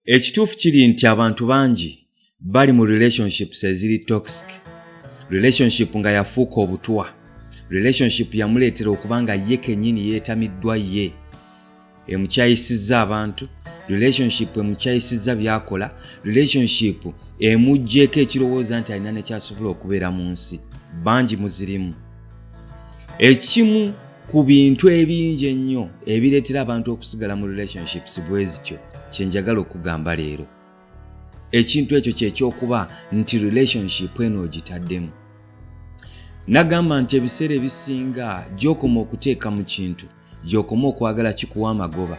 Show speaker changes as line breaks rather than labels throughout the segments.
Ekituufu kiri nti abantu bangi bali mu relationships eziri toxic. Relationship nga yafuuka obutwa. Relationship yamuleetera okuba nga ye kennyini yeetamiddwa ye. Emukyayisizza abantu, relationship emukyayisizza by'akola, relationship emuggyeko ekirowooza nti alina ne ky'asobola okubeera mu nsi. Bangi muzirimu. Ekimu ku bintu ebingi ennyo ebireetera abantu okusigala mu relationships bwe zityo kye njagala okugamba leero. Ekintu ekyo kye ky'okuba nti relationship eno ogitaddemu. Nagamba nti ebiseera ebisinga gy'okoma okuteeka mu kintu gy'okoma okwagala kikuwa amagoba.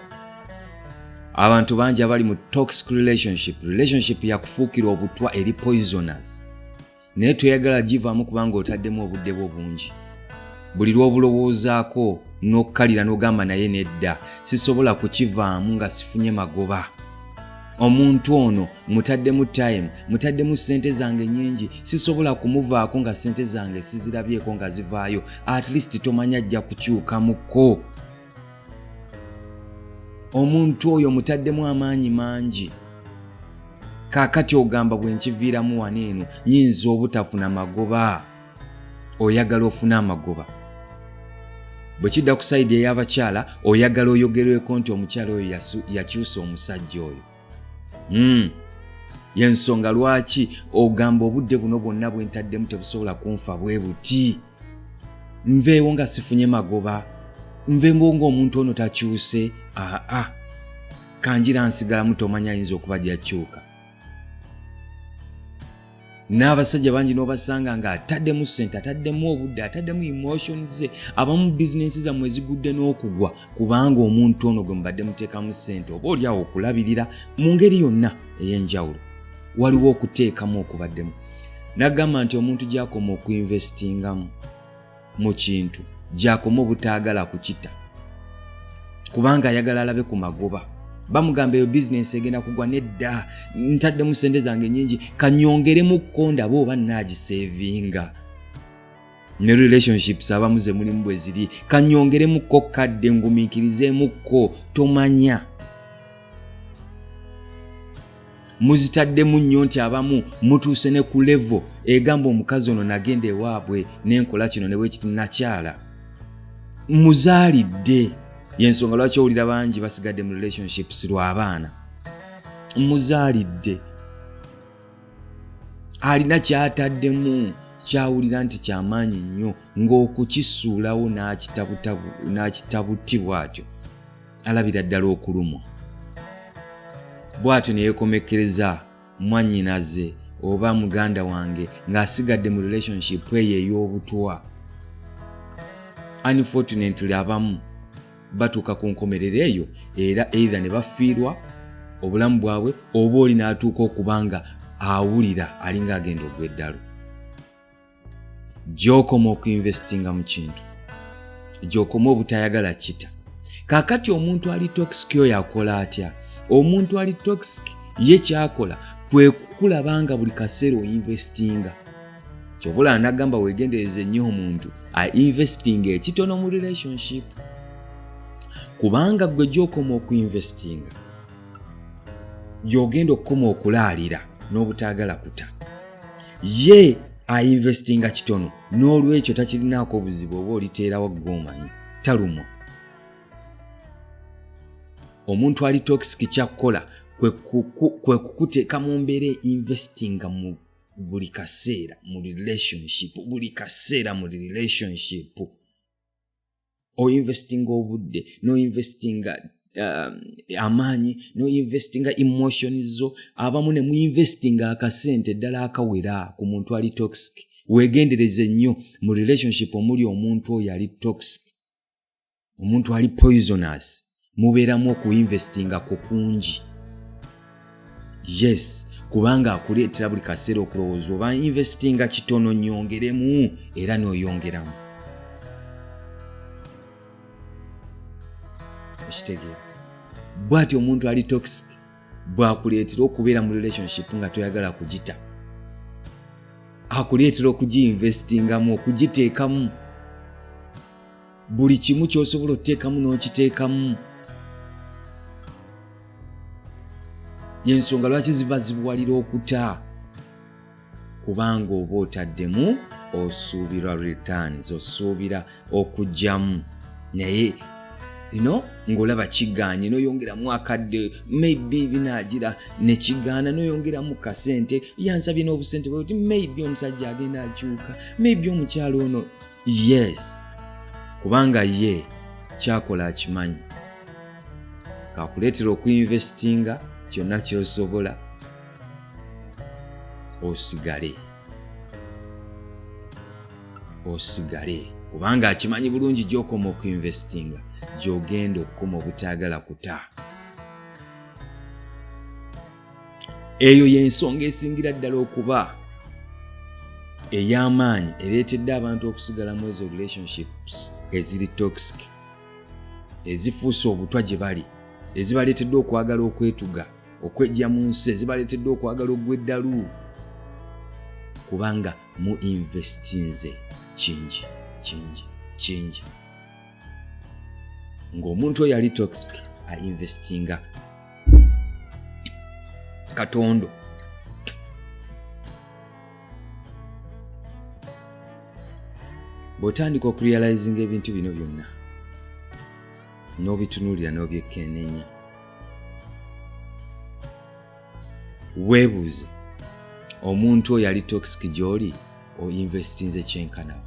Abantu bangi abali mu toxic relationship, relationship yakufuukira obutwa eri poisonous. Naye toyagala givaamu kubanga otaddemu obudde bwo bungi. Buli lw'obulowoozaako n'okukalira n'ogamba naye nedda, sisobola kukivaamu nga sifunye magoba. Omuntu ono mutaddemu time, mutaddemu ssente zange nnyingi, sisobola kumuvaako nga ssente zange sizirabyeko nga zivaayo. At least tomanya ajja kukyukamuko. Omuntu oyo mutaddemu amaanyi mangi. Kaakati ogamba bwe nkiviiramu wano eno nyinza obutafuna magoba. Oyagala ofune amagoba. Bwe kidda ku sayidi ey'abakyala, oyagala oyogerweko nti omukyala oyo yakyusa omusajja oyo. Y'ensonga lwaki ogamba obudde buno bwonna bwe ntaddemu tebusobola kunfa bwe buti. Nveewo nga sifunye magoba, nveewo ng'omuntu ono takyuse. Aa, kanjira nsigalamu, tomanya ayinza okuba gy'akyuka. N'abasajja bangi n'obasanga ng'ataddemu ssente, ataddemu obudde, ataddemu emotions ze, abamu bizinensi zammwe zigudde n'okugwa kubanga omuntu ono gwe mubadde muteekamu ssente oba oli awo okulabirira mu ngeri yonna ey'enjawulo. Waliwo okuteekamu okubaddemu. Nagamba nti omuntu gy'akoma okuinvestingamu mu kintu gy'akoma obutaagala kukita kubanga ayagala alabe ku magoba. Bamugamba eyo bizinensi egenda kugwa, nedda ntaddemu ssente zange nnyingi, kanyongeremukko ndabe oba nnaagiseevinga. Ne relationships abamu ze mulimu bwe ziri, kanyongeremukko kadde ngumiikirizeemukko, tomanya. Muzitaddemu nnyo nti abamu mutuuse ne ku level egamba omukazi ono nagenda ewaabwe n'enkola kino ne bwekiti nakyala. Muzaalidde. Y'ensonga lwaki owulira bangi basigadde mu relationships lw'abaana. Muzaalidde. Alina ky'ataddemu ky'awulira nti ky'amaanyi nnyo ng'okukisuulawo n'akitabuti bw'atyo. Alabira ddala okulumwa. Bw'atyo ne yeekomekkereza mwannyinaze oba muganda wange ng'asigadde mu relationship eyo ey'obutwa. Unfortunately abamu batuuka ku nkomerero eyo era either ne bafiirwa obulamu bwabwe oba oli n'atuuka okuba nga awulira alinga agenda ogw'eddalu. Gy'okoma okuinvestinga mu kintu, gy'okoma obutayagala kita. Kaakati omuntu ali toxic oyo akola atya? Omuntu ali toxic ye ky'akola kwe kukulaba nga buli kaseera oinvestinga. Ky'oba anagamba weegendereze nnyo omuntu ainvestinga ekitono mu relationship. Kubanga ggwe gy'okoma okuinvestinga, gy'ogenda okukoma okulaalira n'obutaagala kuta. Ye ainvestinga kitono, n'olwekyo takirinaako obuzibu oba oliteerawo ggwe omanyi, talumwa. Omuntu ali toxic ky'akola kwe kukuteeka mu mbeera investinga mu buli kaseera mu relationship, buli kaseera mu relationship. Oinvestinga obudde, n'oinvestinga amaanyi, n'oinvestinga emotions zo, abamu ne muinvestinga akasente ddala akawera ku muntu ali toxic. Weegendereze nnyo mu relationship omuli omuntu oyo ali toxic, omuntu ali poisonous, mubeeramu okuinvestinga ku kungi. Yes, kubanga akuleetera buli kaseera okulowooza oba investinga kitono nnyongeremu era n'oyongeramu. Okitegeera? Bw'atyo omuntu ali toxic bw'akuleetera okubeera mu relationship nga toyagala kugita. Akuleetera okugiinvestingamu, okugiteekamu buli kimu ky'osobola okuteekamu n'okiteekamu. Yensonga lwaki ziba zibuwalira okuta, kubanga oba otaddemu osuubirwa returns, osuubira okugyamu, naye no ng'olaba kigaanye, n'oyongeramu akadde, maybe binaagira nekigaana, n'oyongeramu kasente, yansabye n'obusente bweti, maybe omusajja agenda akyuka, maybe omukyalo ono. Yes, kubanga ye kyakola akimanyi, kakuleetera okuinvestinga kyonna ky'osobola osigale, osigale, kubanga akimanyi bulungi gy'okoma okuinvestinga gy'ogenda okukoma obutaagala kuta. Eyo y'ensonga esingira ddala okuba ey'amaanyi ereetedde abantu okusigala mu ezo relationships eziri toxic, ezifuuse obutwa gye bali, ezibaleetedde okwagala okwetuga, okwejja mu nsi, ezibaleetedde okwagala ogw'eddalu, kubanga mu investinze kingi kingi kingi. Ng'omuntu oyo ali toxic ainvestinga katondo. Bw'otandika okurealizinga ebintu bino byonna n'obitunuulira n'obyekkenneenya, weebuuze omuntu oyo ali toxic gy'oli oinvestinze kyenkanawa.